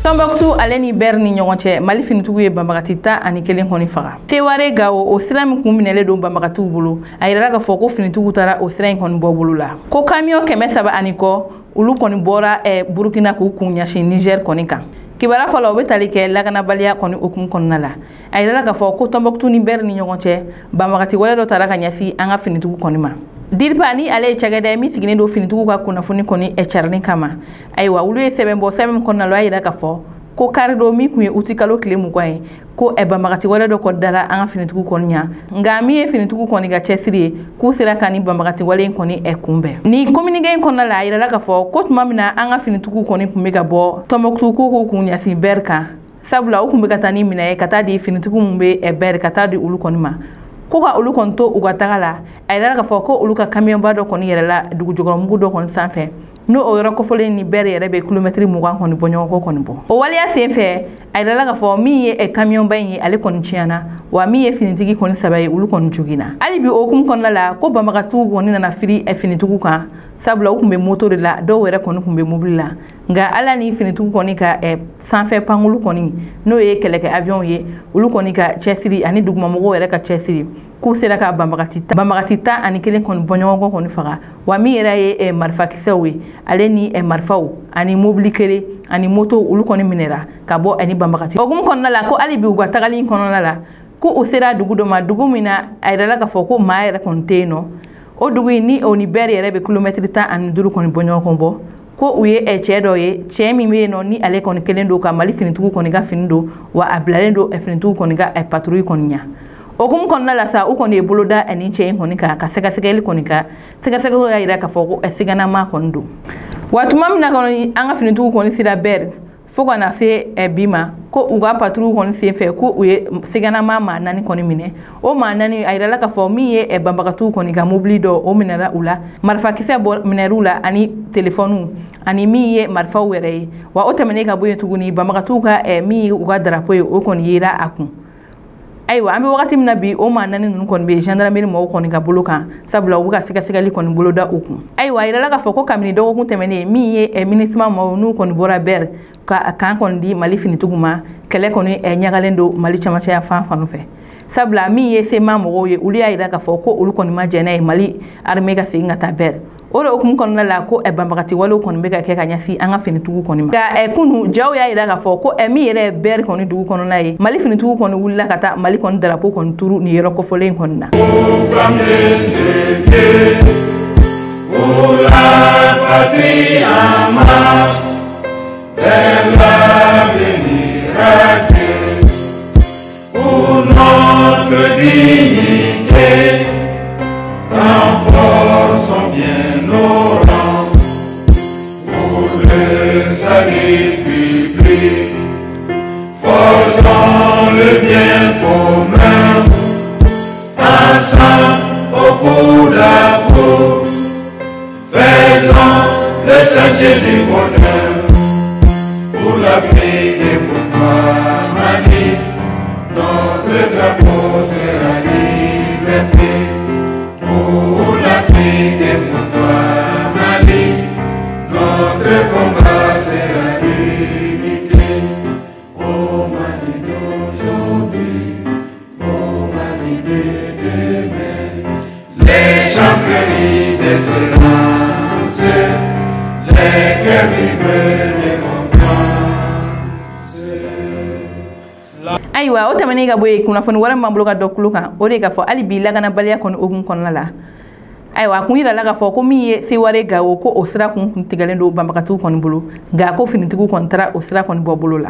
Tombouctou ale ni Ber ni ɲɔgɔn cɛ, Mali finitigiw ye banbagati 11 kɔni faga. Seware Gawo, o sira min kun minɛlen don banbagatiw bolo, a yirala k'a fɔ ko finitigiw taara o sira in kɔni bɔ bolo la. Ko camion 300 ani kɔ, olu kɔni bɔra Burukina k'u kun ɲɛsin Niger kɔni kan. Kibaruya fɔlɔ, o bɛ tali kɛ lakanabaliya kɔni hukumu kɔnɔna la. A yirala k'a fɔ ko Tombouctou ni Ber ni ɲɔgɔn cɛ, banbagati wɛrɛ dɔ taara ka ɲɛsin an ka finitigiw kɔni ma. DIRPA ni ale ye cakɛda ye min sigilen don finitigiw ka kunnafoni kɔni carili kama. Ayiwa, olu ye sɛbɛn bɔ, sɛbɛn min kɔnɔna la, o y'a yira k'a fɔ ko karidon min kun ye utikalo tile 20 ye, ko banbagati wɛrɛ dɔ kɔni dara an ka finitigiw kɔni ɲa. Nka min ye finitigiw kɔni ka cɛsiri ye, k'u sera ka nin banbagati wale in kɔni kunbɛn. Nin communiqué in kɔnɔna la, a yirala k'a fɔ ko tuma min na an ka finitigiw kɔni kun bɛ ka bɔ Tombouctou k'u kun ɲɛsin Ber kan, sabula u kun bɛ ka taa ni minɛ ye ka taa di finitigiw min bɛ Ber, ka taa di olu kɔni ma, ko ka olu kɔni to u ka taga la. A yirala k'a fɔ ko olu ka kamiyɔnba dɔ kɔni yɛlɛla dugujukɔrɔmugu dɔ kɔni sanfɛ, n'o o yɔrɔ kofɔlen ni Ber yɛrɛ bɛ kilomɛtiri 20 kɔni bɔ ɲɔgɔn kɔ kɔni bɔ. O waleya sen fɛ, a yirala k'a fɔ min ye kamiyɔnba in ye, ale kɔni tiɲɛna, wa min ye finitigi kɔni 3 ye, olu kɔni joginna. Hali bi o hukumu kɔnɔna la, ko banbagatiw kɔni nana firi finitigiw kan, sabula u kun bɛ moto de la, dɔw yɛrɛ kɔni kun bɛ mobili la. Nka ala ni finitigiw kɔni ka sanfɛ pankulu kɔni, n'o ye kɛlɛkɛ avion ye, olu kɔni ka cɛsiri ani dugumamɔgɔw yɛrɛ ka cɛsiri, k'u sera ka banbagati 11 kɔni bɔ ɲɔgɔn kɔ kɔni faga. Wa min yɛrɛ ye marifakisɛw ye, ale ni marifaw ani mobili kelen ani moto, olu kɔni minɛra ka bɔ ani banbagati. O hukumu kɔnɔna la, ko hali bi u ka tagali in kɔnɔna la, ko u sera dugu dɔ ma, dugu min na a yirala k'a fɔ ko maa yɛrɛ kɔni tɛ yen nɔ. O dugu in ni o ni Ber yɛrɛ bɛ kilomɛtiri 15 kɔni bɔ ɲɔgɔn bɔ. Ko u ye cɛ dɔ ye, cɛ min bɛ yen nɔ ni ale kɔni kelen don ka Mali finitigiw kɔni ka fini don, wa a bilalen don finitigiw kɔni ka patrouille kɔni ɲɛ. O hukumu kɔnɔna la sa, u kɔni ye boloda ani cɛ in kɔni kan ka sɛgɛsɛgɛli kɔni kan. Sɛgɛsɛgɛliw y'a yira k'a fɔ ko siganama kɔni don. Wa tuma min na kɔni an ka finitigiw kɔni sera Ber, fo ka na se bi ma, ko u ka patrouille kɔni sen fɛ, ko u ye siganama maa 4 kɔni minɛ. O maa 4, a yirala k'a fɔ min ye banbagatiw kɔni ka mobili dɔ, o minɛra u la, marifakisɛ bɔ minɛr'u la ani telefɔniw ani min ye marifaw yɛrɛ ye. Wa o tɛmɛnen ka bɔ yen tuguni, banbagatiw ka min ye u ka drapeau ye, o kɔni yera a kun. Ayiwa, an bɛ wagati min na bi, o maa 4 ninnu kɔni bɛ gendarmerie mɔgɔw kɔni ka bolo kan, sabula u bɛ ka sɛgɛsɛgɛli kɔni bolo da u kun. Ayiwa, a yirala k'a fɔ ko kabini dɔgɔkun tɛmɛnen, min ye MINUSMA mɔgɔw n'u kɔni bɔra Ber ka kan kɔni di Mali finitigiw ma, kɛlɛ kɔni ɲagalen don Mali cɛmancɛ fan fan fɛ, sabula min ye CMA mɔgɔw ye, olu y'a yira k'a fɔ ko olu kɔni ma jɛn n'a ye Mali armée ka segin ka taa Ber. O de hukumu kɔnɔna la, ko banbagati walew kɔni bɛ ka kɛ ka ɲɛsin an ka finitigiw kɔni ma. Nka kunu jaw y'a yira k'a fɔ ko min yɛrɛ ye Ber kɔni dugu kɔnɔna ye, Mali finitigiw kɔni wulila ka taa Mali kɔni drapeau kɔni turu nin yɔrɔ kofɔlen in kɔni na. Du bonheur pour l'Afrique et pour toi, Mali, notre drapeau sera liberté. Pour l'Afrique et pour toi, Mali, notre combat sera l'unité. Au Mali d'aujourd'hui, au Mali de demain, les champs fleuris d'espérance, les cœurs libres de confiance. Ayiwa, o tɛmɛnen ka bɔ yen, kunnafoni wɛrɛ min b'an bolo ka dɔ kulo kan, o de ye k'a fɔ hali bi lakanabaliya kɔni hukumu kɔnɔna la. Ayiwa, a kun yirala k'a fɔ ko min ye Seware Gawo, ko o sira kun tigɛlen don banbagatiw kɔni bolo, nka ko finitigiw kɔni taara o sira kɔni bɔ bolo la.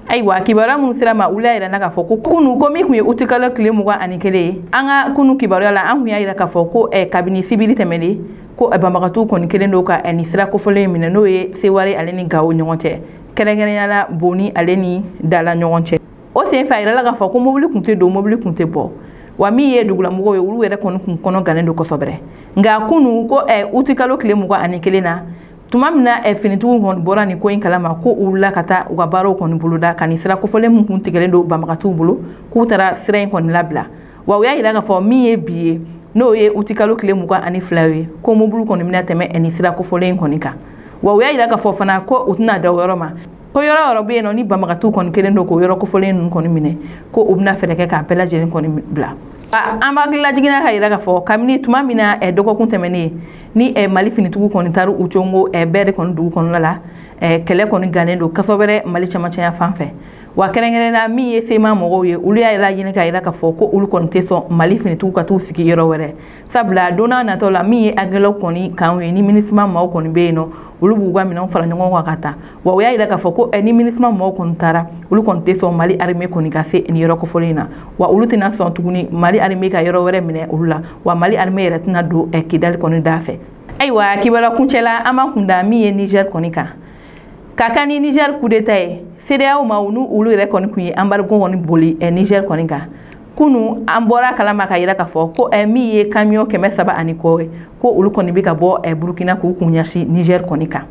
Ayiwa, kibaruya minnu sera ma, olu y'a yira k'a fɔ ko kunu, ko min kun ye utikalo tile 21 ye, an ka kunu kibaruya la, an kun y'a yira k'a fɔ ko kabini sibiri tɛmɛnen, ko banbagatiw kɔni kelen don ka nin sira kofɔlen in minɛ, n'o ye Seware ale ni Gawo ɲɔgɔn cɛ, kɛrɛnkɛrɛnnenya la Boni ale ni Dala ɲɔgɔn cɛ. O sen fɛ, a yirala k'a fɔ ko mobili kun tɛ don, mobili kun tɛ bɔ, wa min ye dugulamɔgɔw ye, olu yɛrɛ kɔni kun kɔnɔ gannen don kosɛbɛ. Nka kunu, ko utikalo tile 21 na, tuma min na finitigiw kɔni bɔra nin ko in kalama, ko u wulila ka taa u ka baaraw kɔni boloda ka nin sira kofɔlen min kun tigɛlen don banbagatiw bolo, k'u taara sira in kɔni labila. Wa u y'a yira k'a fɔ min ye bi ye, n'o ye utikalo tile 22 ye, ko mobili kɔni bɛna tɛmɛ nin sira kofɔlen in kɔni kan. Wa u y'a yira k'a fɔ fana ko u tɛna da o yɔrɔ ma. Ko yɔrɔ yɔrɔ bɛ yen nɔ ni banbagatiw kɔni kelen don k'o yɔrɔ kofɔlen ninnu kɔni minɛ, ko u bɛna fɛɛrɛ kɛ k'a bɛɛ lajɛlen kɔni bila. An b'a lajiginna ka yira k'a fɔ kabini tuma min na dɔgɔkun tɛmɛnen ni Mali finitigiw kɔni taara u congo bɛɛ de kɔni dugu kɔnɔna la, kɛlɛ kɔni gannen don kasɔbɛrɛ Mali camancɛya fan fɛ. Wa kɛrɛnkɛrɛnnenya min ye sema mɔgɔw ye, olu y'a laɲini k'a yira k'a fɔ ko olu kɔni tɛ sɔn Mali finitigiw ka t'u sigi yɔrɔ wɛrɛ, sabula don n'a nataw la min ye Aguelhok kɔni kan ye, ni MINUSMA maaw kɔni bɛ yen nɔ, olu b'u ka minɛnw fara ɲɔgɔn kan ka taa. Wa u y'a yira k'a fɔ ko ni MINUSMA maaw kɔni taara, olu kɔni tɛ sɔn Mali armée kɔni ka se nin yɔrɔ kofɔlen in na. Wa olu tɛna sɔn tuguni Mali armée ka yɔrɔ wɛrɛ minɛ olu la, wa Mali armée yɛrɛ tɛna don Kidali kɔni da fɛ. Ayiwa, kibaruya kuncɛla, an b'an kun da min ye Niger kɔni kan. Ka kan ni Niger coup d'état ye, CEDEAO maaw n'u olu yɛrɛ kɔni kun ye embargo kɔni boli Niger kɔni kan. Kunu an bɔra kalama ka yira k'a fɔ ko min ye camion 300 ani kɔ ye, ko olu kɔni bɛ ka bɔ Burukina k'u kun ɲɛsin Niger kɔni kan.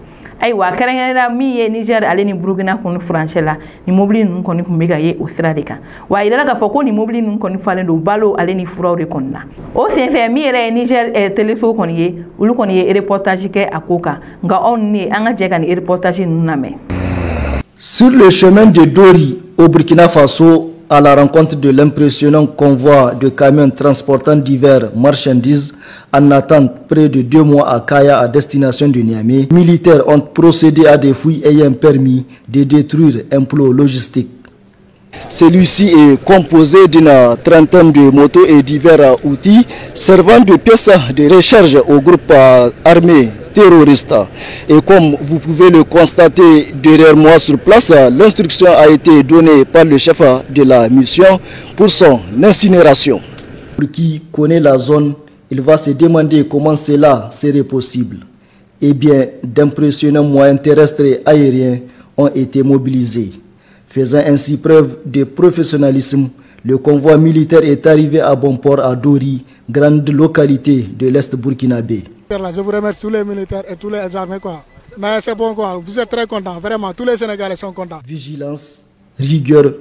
Ayiwa, kɛrɛnkɛrɛnnenya min ye Niger ale ni Burukina kɔni furancɛ la, ni mobili ninnu kɔni tun bɛ ka ye o sira de kan. Wa a yirala k'a fɔ ko nin mobili ninnu kɔni falen don balo ale ni furaw de kɔni na. O senfɛ, min yɛrɛ ye Niger teleso kɔni ye, olu kɔni ye reportage kɛ a ko kan. Nka anw ni an ka jɛ ka nin reportage ninnu lamɛn. Sur le chemin de Dori au Burkina Faso, à la rencontre de l'impressionnant convoi de camions transportant divers marchandises en attente près de 2 mois à Kaya à destination de Niamey, militaires ont procédé à des fouilles ayant permis de détruire un plot logistique. Celui-ci est composé d'une trentaine de motos et divers outils servant de pièces de recharge au groupe armé terroriste. Et comme vous pouvez le constater derrière moi sur place, l'instruction a été donnée par le chef de la mission pour son incinération. Pour qui connaît la zone, il va se demander comment cela serait possible. Eh bien, d'impressionnants moyens terrestres et aériens ont été mobilisés. Faisant ainsi preuve de professionnalisme, le convoi militaire est arrivé à bon port à Dori, grande localité de l'Est burkinabé. Je vous remercie tous les militaires et tous les armées, quoi. Mais c'est bon, quoi. Vous êtes très contents, vraiment. Tous les Sénégalais sont contents. Vigilance, rigueur,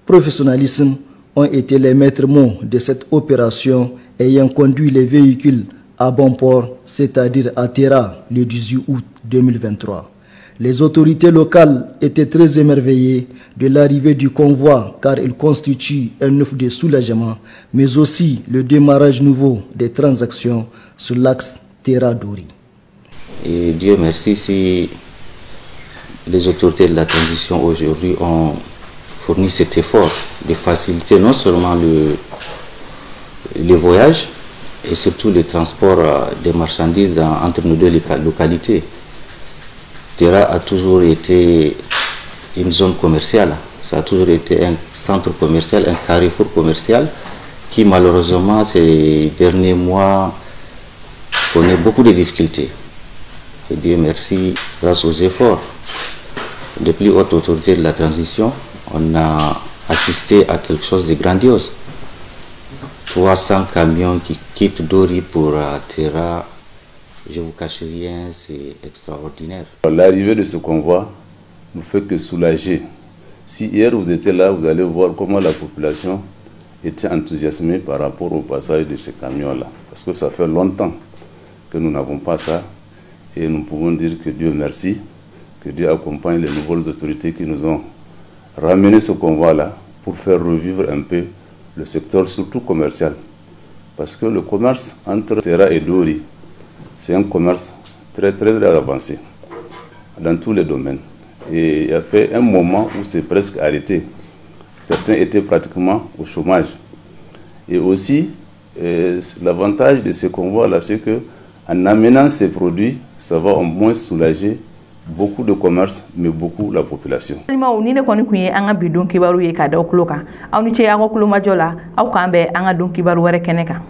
professionnalisme ont été les maîtres mots de cette opération ayant conduit les véhicules à bon port, c'est-à-dire à Terra, le 18 août 2023. Les autorités locales étaient très émerveillées de l'arrivée du convoi car il constitue un ouf de soulagement, mais aussi le démarrage nouveau des transactions sur l'axe Terra-Dori. Et Dieu merci si les autorités de la transition aujourd'hui ont fourni cet effort de faciliter non seulement le voyage et surtout le transport des marchandises entre nos deux localités. Terra a toujours été une zone commerciale, ça a toujours été un centre commercial, un carrefour commercial qui malheureusement ces derniers mois connaît beaucoup de difficultés. Et Dieu merci, grâce aux efforts des plus hautes autorités de la transition, on a assisté à quelque chose de grandiose. 300 camions qui quittent Dori pour Terra, je ne vous cache rien, c'est extraordinaire. L'arrivée de ce convoi nous fait que soulager. Si hier vous étiez là, vous allez voir comment la population était enthousiasmée par rapport au passage de ces camions-là. Parce que ça fait longtemps que nous n'avons pas ça. Et nous pouvons dire que Dieu merci, que Dieu accompagne les nouvelles autorités qui nous ont ramené ce convoi-là pour faire revivre un peu le secteur, surtout commercial. Parce que le commerce entre Terra et Dori, c'est un commerce très, très, très avancé dans tous les domaines. Et il y a fait un moment où c'est presque arrêté. Certains étaient pratiquement au chômage. Et aussi, l'avantage de ces convois-là, c'est que en amenant ces produits, ça va au moins soulager beaucoup de commerce, mais beaucoup la population. Balimaw, ni ne kɔni kun ye an ka bi don kibaru ye k'a da aw tulo kan. Aw ni ce aw ka kulomajɔ la. Aw k'an bɛn an ka don kibaru wɛrɛ kɛnɛ kan.